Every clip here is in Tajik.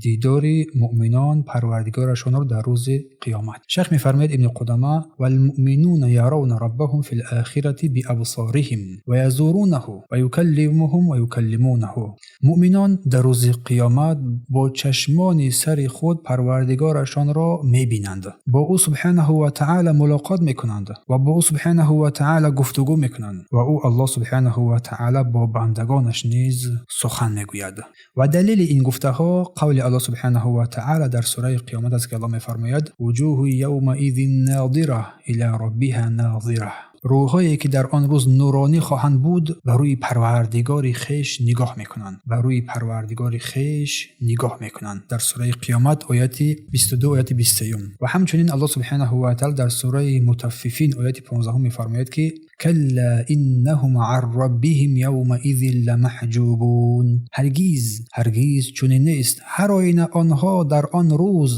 Дидори муъминон парвардигорашонро дар рӯзи қиёмат. Шайх мефармояд Ибни Қудома: والمؤمنون يرون ربهم في الآخرة بأبصارهم ويزورونه ويكلمهم ويكلمونه. Муъминон дар рӯзи қиёмат бо чашмони сари худ парвардигорашонро мебинанд, бо ӯ субҳанаҳу ва таъала мулоқот мекунанд ва бо ӯ субҳанаҳу ва таъала гуфтугӯ мекунанд ва ӯ Аллоҳ субҳанаҳу ва таъала бо бандагонаш низ сухан мегӯяд. Ва далели ин гуфтаҳо қавли Аллоҳ субҳанаҳу ва таъала дар сураи қиёмат аст, ки Аллоҳ мефармояд: وجوه يومئذ ناضرة إلى ربها ناظرة. Рӯҳое ки дар он рӯз нуронӣ хоҳанд буд, ба рӯи парвардигори хеш нигоҳ мекунанд, ба рӯи парвардигори хеш нигоҳ мекунанд. Дар сураи қиёмат, ояти 22, ояти 23. Ва ҳамчунин Аллоҳ субҳанаҳу ва таъала дар сураи Мутаффифин, ояти 15 мефармояд, ки كلا إنهم عن ربهم يومئذ لمحجوبون. Ҳаргиз, ҳаргиз чунин нест, ҳар оина онҳо дар он рӯз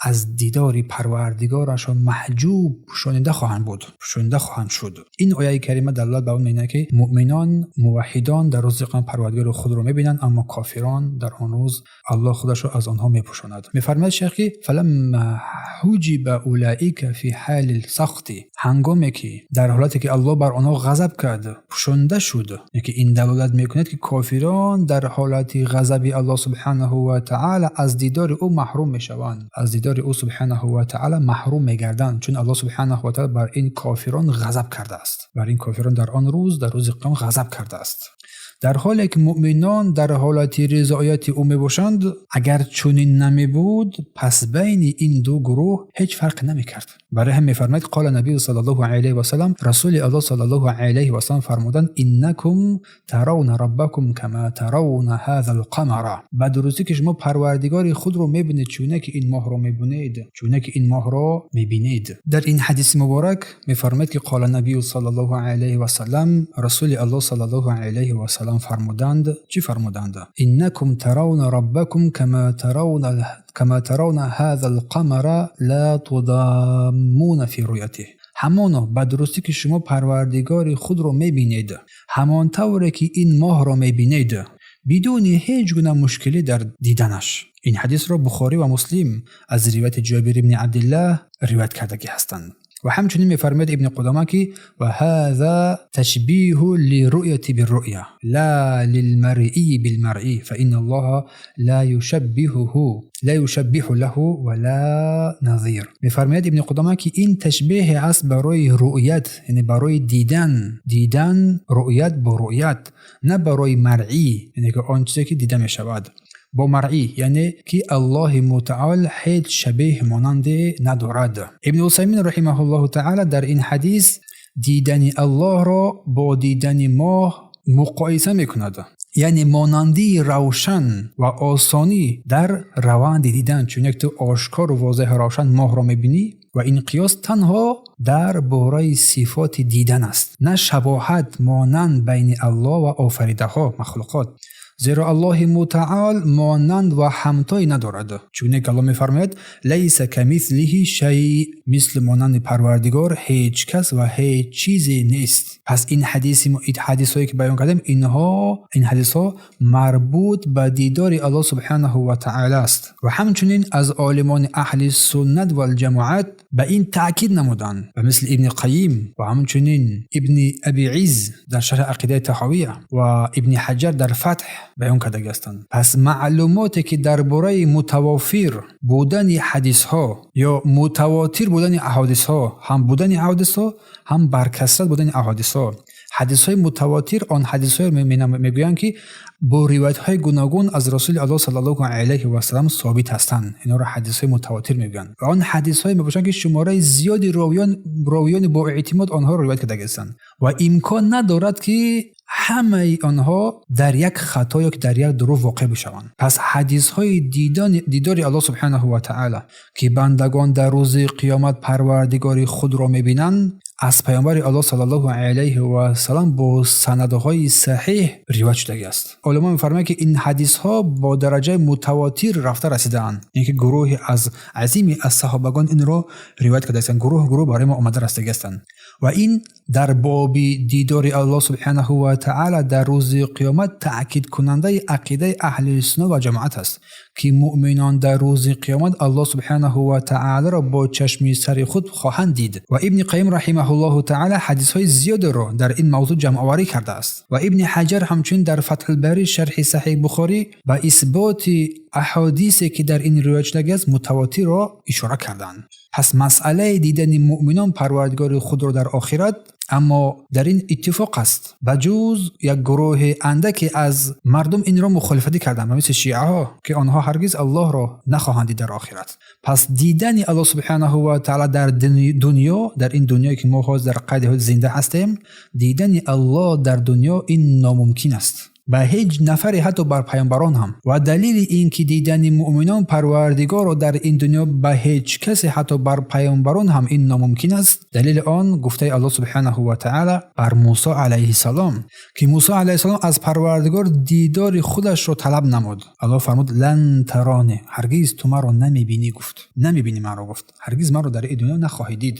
аз дидори парвардигорашон маҳҷуб, пӯшонида хоҳанд буд, пӯшонида хоҳанд шуд. Ин ояи карима далолат ба он менамояд, ки муъминон, муваҳҳидон дар рӯзи қиёмат парвардигори худро мебинанд, аммо кофирон дар он рӯз Аллоҳ худашро аз онҳо мепӯшонад. Мефармояд шайх, ки فلما حجب أولئك في حال السخط, ҳангоме ки дар ҳолате ки Аллоҳ бар онҳо ғазаб кард, пӯшонда шуд, ки ин далолат мекунад, ки кофирон дар ҳолати ғазаби Аллоҳ субҳанаҳу ва таъала аз дидори ӯ маҳрум мешаванд, аз дидори ӯ субҳанаҳу ва таъала маҳрум мегарданд, чун Аллоҳ субҳанаҳу ва таъала бар ин кофирон ғазаб кардааст, бар ин кофирон дар он рӯз, дар рӯзи қиёмат ғазаб кардааст, дар ҳоле ки муъминон дар ҳолати ризояти ӯ мебошанд. Агар чунин намебуд, пас байни ин ду гурӯҳ ҳеҷ фарқе намекард. Барои ҳам мефармояд: قال النبي صلى الله عليه وسلم, расули Аллоҳ صلى الله عليه وسلم фармуданд: إنكم ترون ربكم كما ترون هذا القمر. Ба дурустӣ ки шумо парвардигори худро мебинед, чуне ки ин моҳро мебинед, чуне ки ин моҳро мебинед. Дар ин ҳадиси муборак мефармояд, ки قال النبي صلى الله عليه وسلم, расули Аллоҳ صلى الله عليه وسلم фармуданд. Чӣ фармуданд? إنكم ترون ربكم كما ترون هذا القمر لا تضامون في رؤيته. Ҳамоно ба дурустӣ ки шумо парвардигори худро мебинед, ҳамон тавре ки ин моҳро мебинед, бидуни ҳеҷ гуна мушкилӣ дар диданаш. Ин ҳадисро Бухорӣ ва Муслим аз ривояти Ҷобир ибни Абдиллаҳ ривоят кардагӣ ҳастанд. Ва ҳамчунин мефармояд Ибни Қудома, ки وهذا تشبيه للرؤية بالرؤية لا للمرئي بالمرئي فإن الله لا يشبه له ولا نظير. Мефармояд Ибни Қудома, ки ин ташбеҳе аст барои рӯят, яъне барои дидан, дидан, рӯят бо рӯят, на барои маръӣ, яъне ки он чизе ки дида мешавад бо маръӣ, яъне ки Аллоҳи мутаол ҳеҷ шабеҳ монанде надорад. Ибни Усаймин رحمه الله تعالى дар ин ҳадис дидани Аллоҳро бо дидани моҳ муқоиса мекунад, яъне монандии равшан ва осонӣ дар раванди дидан, чун як ту ошкору возеҳу равшан моҳро мебинӣ. Ва ин қиёс танҳо дар бораи сифоти дидан аст, на шабоҳат монанд байни Аллоҳ ва офаридаҳо, махлуқот, зеро Аллоҳи мутаол монанд ва ҳамтое надорад, чуне ки Аллоҳ мефармояд: ليس كمثله شيء. Мисли монанди парвардигор ҳеҷ кас ва ҳеҷ чизе нест. Пас ин ҳадиси, ҳадисҳое ки баён кардем, инҳо, ин ҳадисҳо марбут ба дидори Аллоҳ субҳанаҳу ва таъала аст. Ва ҳамчунин аз олимони аҳли суннат валҷамоат ба ин таъкид намуданд, ба мисли Ибни Қайим ва ҳамчунин Ибни Аби Из дар шарҳи ақидаи Таҳовия ва Ибни Ҳаҷар дар Фатҳ баён кардагӣ ҳастанд. Пас маълумоте ки дар бораи мутавофир будани ҳадисҳо ё мутавотир будани аҳодисҳо, ҳам будани аҳодисҳо, ҳам баркасрат будани аҳодисҳо, ҳадисҳои мутавотир он ҳадисҳое мегӯянд, ки бо ривоятҳои гуногун аз расули Аллоҳ صلى الله عليه وسلم собит ҳастанд, инҳоро ҳадисҳои мутавотир мегӯянд. Ва он ҳадисҳое мебошанд, ки шумораи зиёди ровиён, ровиёни боэътимод онҳоро ривоят кардагиҳастанд ва имкон надорад, ки ҳамаи онҳо дар як хато ё ки дар як дурӯғ воқеъ бишаванд. Пас ҳадисҳои дидори Аллоҳ субҳанаҳу ва таъала, ки бандагон дар рӯзи қиёмат парвардигори худро мебинанд, аз паёмбари Аллоҳ صلى الله عليه وسلم бо санадҳои саҳеҳ ривоят шудагӣ аст. Уламо мефармоянд, ки ин ҳадисҳо бо дараҷаи мутавотир рафта расидаанд, яъне ки гурӯҳе аз азиме аз саҳобагон инро ривоят кардаастанд, гурӯҳ гурӯҳ барои мо омада расидагӣ ҳастанд. Ва ин дар боби дидори Аллоҳ субҳанаҳу ва таъала дар рӯзи қиёмат таъкидкунандаи ақидаи аҳли суннат ва ҷамоат аст. ки муъминон дар рӯзи қиёмат Аллоҳ субҳанаҳу ва таъолоро бо чашми сари худ хоҳанд дид. Ва Ибни Қайим раҳимаҳуллоҳу таъоло ҳадисҳои зиёдеро дар ин мавзӯъ ҷамъоварӣ кардааст. Ва Ибни Ҳаҷар ҳамчунин дар Фатҳулбарӣ шарҳи Саҳеҳи Бухорӣ ба исботи аҳодисе ки дар ин ривоят шудааст мутавотирро ишора карданд. Пас масъалаи дидани муъминон парвардигори худро дар охират аммо дар ин иттифоқ аст. Ба ҷуз як гурӯҳи андаке аз мардум инро мухолифатӣ карданд, ба мисли шиаҳо, ки онҳо ҳаргиз Аллоҳро нахоҳанд дид дар охират. Пас дидани Аллоҳ субҳанаҳу ва таъоло дар дунё, дар ин дунёе ки мо ҳозир дар қайди ҳаёт зинда ҳастем, дидани Аллоҳ дар дунё ин номумкин аст. Ба ҳеҷ нафаре, ҳатто бар паёмбарон ҳам. Ва далели ин ки дидани муъминон парвардигорро дар ин дунё ба ҳеҷ касе, ҳатто бар паёмбарон ҳам ин номумкин аст, далели он гуфтаи Аллоҳ субҳанаҳу ва таъоло бар Мусо алайҳиссалом, ки Мусо алайҳиссалом аз парвардигор дидори худашро талаб намуд. Аллоҳ фармуд: лан тарони, ҳаргиз ту маро намебинӣ, гуфт. Намебинӣ маро, гуфт. Ҳаргиз маро дар ин дунё нахоҳӣ дид.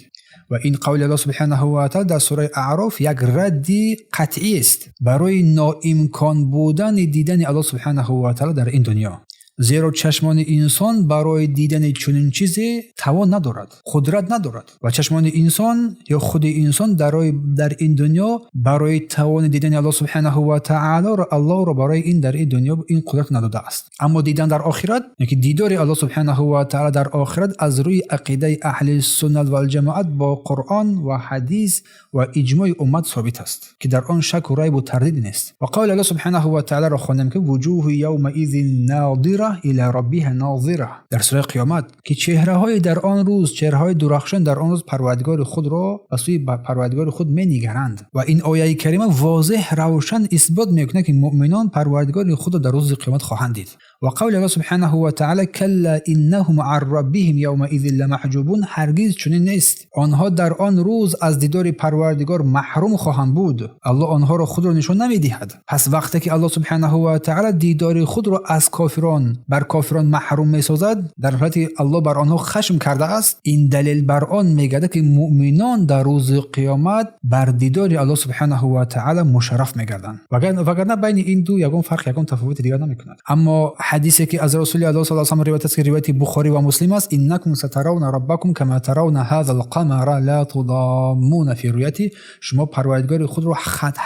Ва ин қавли Аллоҳ субҳанаҳу ва таъоло дар сураи Аъроф як радди қатъӣ аст барои ноимкон будани дидани Аллоҳ субҳанаҳу ва таъоло дар ин дунё. Зеро чашмони инсон барои дидани чунин чизе тавон надорад, қудрат надорад. Ва чашмони инсон ё худи инсон дар ин дунё барои тавони дидани Аллоҳ субҳанаҳу ва таъолоро Аллоҳро барои ин дар ин дунё ин қудрат надодааст. Аммо дидан дар охират, яке дидори Аллоҳ субҳанаҳу ва таъоло дар охират аз рӯи ақидаи аҳли суннат вал ҷамоат бо Қуръон ва ҳадис ва иҷмои уммат собит аст, ки дар он шаку райбу тардид нест. Ва қавли Аллоҳ субҳанаҳу ва таъолоро хондем, ки вуҷуҳу явмаизин нодира ила раббиҳа нозира, дар сураи Қиёмат, ки чеҳраҳои дар он рӯз, чеҳраҳои дурахшон дар он рӯз парвардигори худро ба сӯи парвардигори худ менигаранд. Ва ин ояи карима возеҳ равшан исбот мекунад, ки муъминон парвардигори худро дар рӯзи қиёмат хоҳанд дид. Ва қавли Аллоҳ субҳанаҳу ва таъоло: калла иннаҳум ан раббиҳим явмаизин ламаҳҷубун, ҳаргиз чунин нест, онҳо дар он рӯз аз дидори парвардигор маҳрум хоҳанд буд. Аллоҳ онҳоро худро нишон намедиҳад. Пас вақте ки Аллоҳ субҳанаҳу ва таъоло дидори худро аз кофирон бар кофирон маҳрум месозад, дар ҳолате Аллоҳ бар онҳо хашм кардааст, ин далел бар он мегардад, ки муъминон дар рӯзи қиёмат бар дидори Аллоҳ субҳанаҳу ва таъоло мушарраф мегарданд. Вагарна байни ин ду ягон фарқ, ягон тафовути дигар намекунад. Аммо ҳадисе ки аз Расули Аллоҳ саллаллоҳу алайҳи васаллам ривоят аст, ки ривояти Бухорӣ ва Муслим аст: иннакум сатаравна раббакум кама таравна ҳазал қамара ла тудаммуна фи руъяти, шумо парвардигори худро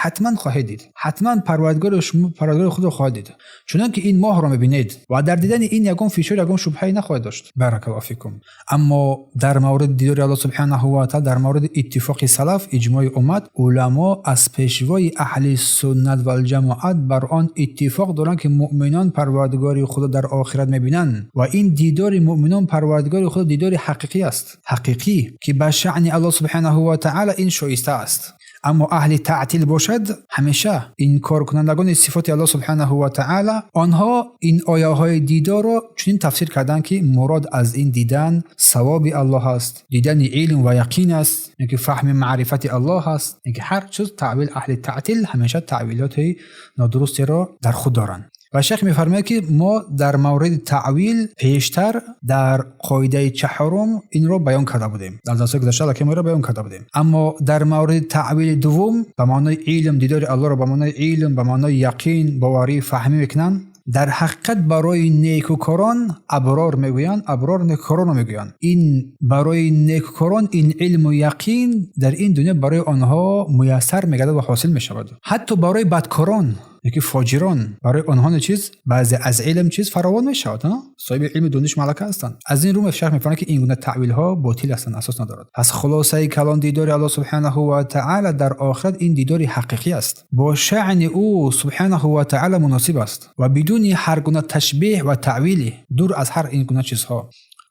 ҳатман хоҳед дид, ҳатман парвардигори шумо парвардигори худро хоҳед дид, чунон ки ин моҳро мебинед, ва дар дидани ин ягон фишор, ягон шубҳае нахоҳед дошт. Баракаллоҳу фикум. Аммо дар мавриди дидори Аллоҳ субҳанаҳу ва таъола, дар мавриди иттифоқи салаф, иҷмои уммат, уламо аз пешвои аҳли суннат вал ҷамоат бар он иттифоқ доранд, ки муъминон парвардигори худо дар охират мебинанд. Ва ин дидори муъминон парвардигори худо дидори ҳақиқӣ аст, ҳақиқӣ, ки ба шаъни Аллоҳ субҳанаҳу ва таъола ин шоиста аст. Аммо аҳли таътил бошад, ҳамеша инкоркунандагони сифоти Аллоҳ субҳанаҳу ва таъола, онҳо ин ояҳои дидорро чунин тафсир карданд, ки мурод аз ин дидан савоби Аллоҳ аст, дидани илм ва яқин аст, ки фаҳми маърифати Аллоҳ аст, ки ҳар чиз таъвил. Аҳли таътил ҳамеша таъвилоти нодурустеро дар худ доранд. Ва шайх мефармояд, ки мо дар мавриди таъвил пештар дар қоидаи чаҳорум инро баён карда будем, дар дарсҳои гузашта аллакай мо инро баён карда будем. Аммо дар мавриди таъвили дуввум ба маънои илм, дидори Аллоҳро ба маънои илм, ба маънои яқин, боварӣ, фаҳмӣ мекунанд. Дар ҳақиқат барои некукорон, аброр мегӯянд, аброр некукоронро мегӯянд, ин барои некукорон ин илму яқин дар ин дунё барои онҳо муяссар мегардад ва ҳосил мешавад. Ҳатто барои бадкорон яки фоҷирон, барои онҳо чиз баъзе аз илм чиз фаровон мешавад, соҳиби илми дониш малака ҳастанд. Аз ин рӯ шайх мефармояд, ки ин гуна таъвилҳо ботил ҳастанд, асос надорад. Пас хулосаи калон, дидори Аллоҳ субҳанаҳу ва таъола дар охират ин дидори ҳақиқӣ аст, бо шаъни ӯ субҳанаҳу ва таъола муносиб аст ва бидуни ҳар гуна ташбеҳ ва таъвиле, дур аз ҳар ин гуна чизҳо.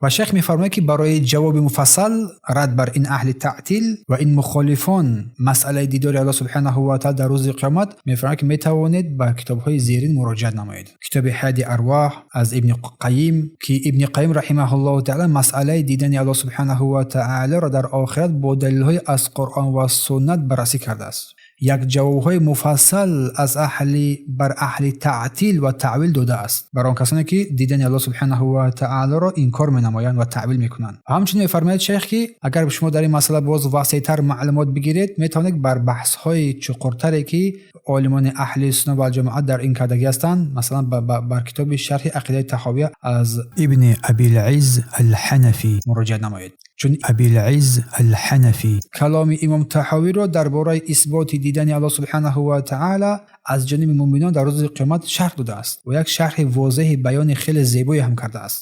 Ва шайх мефармояд, ки барои ҷавоби муфассал рад бар ин аҳли таътил ва ин мухолифон масъалаи дидори Аллоҳ субҳанаҳу ва таъола дар рӯзи қиёмат, мефармояд, ки метавонед ба китобҳои зерин муроҷиат намоед. Китоби Ҳади Арвоҳ аз Ибни Қайим, ки Ибни Қайим раҳимаҳуллоҳу таъола масъалаи дидани Аллоҳ субҳанаҳу ва таъоларо дар охират бо далелҳои аз Қуръон ва суннат баррасӣ кардааст. Як ҷавобҳои муфассал аз аҳли бар аҳли таътил ва таъвил додааст, бар он касоне ки дидани Аллоҳ субҳонаҳу ва таъолоро инкор менамоянд ва таъвил мекунанд. Ҳамчунин мефармояд шайх, ки агар шумо дар ин масъала боз васеътар маълумот бигиред, метавонед бар баҳсҳои чуқуртаре ки олимони аҳли суннат вал ҷамоат дар ин кардагӣ ҳастанд, масалан бар китоби шарҳи ақидаи Таҳовия аз Ибни Абил Изз ал-Ҳанафӣ муроҷиат намоед. Чун Абил Изз ал-Ҳанафӣ каломи имом Таҳовиро дар бораи исботи дидани Аллоҳ субҳонаҳу ва таъоло аз ҷониби мӯъминон дар рӯзи қиёмат шарҳ додааст ва як шарҳи возеҳи баёни хеле зебое ҳам кардааст.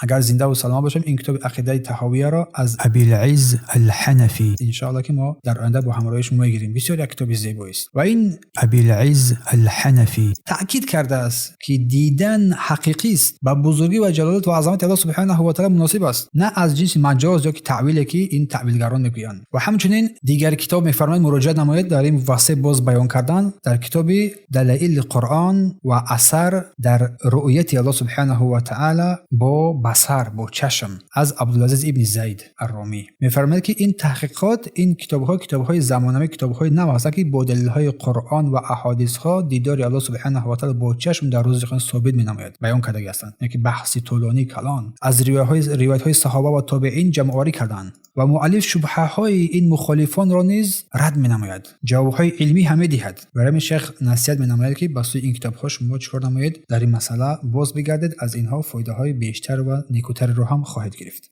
Агар зинда ва саломат бошем, ин китоби ақидаи Таҳовияро аз Абил Изз ал-Ҳанафӣ иншоаллоҳ ки мо дар оянда бо ҳамроҳии шумо мегирем. Бисёр як китоби зебоест ва ин Абил Изз ал-Ҳанафӣ таъкид кардааст, ки дидан ҳақиқист, ба бузургӣ ва ҷалолат ва азамати Аллоҳ субҳонаҳу ва таъоло муносиб аст, на аз ҷинси маҷоз ё ки таъвиле ки ин таъвилгарон мегӯянд. Ва ҳамчунин дигар китоб мефармояд, муроҷиат намоед дар ин васеъ боз баён кардан дар китоби Далаили Қуръон ва асар дар рӯяти Аллоҳ субҳонаҳу ва таъоло бо басар, бо чашм, аз Абдулазиз ибни Зайд ар-Ромӣ. Мефармояд, ки ин таҳқиқот, ин китобҳо китобҳои замонавӣ, китобҳои нав ҳастанд, ки бо далелҳои Қуръон ва аҳодисҳо дидори Аллоҳ субҳонаҳу ва таъоло бо чашм дар рӯзи қиёмат собит менамояд, баён кардагӣ ҳастанд. Яъне ки баҳси тӯлонӣ калон аз ривоятҳои саҳоба ва тобеин ҷамъоварӣ карданд ва муаллиф шубҳаҳои ин мухолифонро низ рад менамояд, ҷавобҳои илмӣ ҳам медиҳад. Барои ҳамин шайх насиҳат менамояд, ки ба сӯи ин китобҳо шумо чӣ кор намоед, дар ин масъала боз бигардед, аз инҳо фоидаҳои бештар ва некӯтареро ҳам хоҳед гирифт.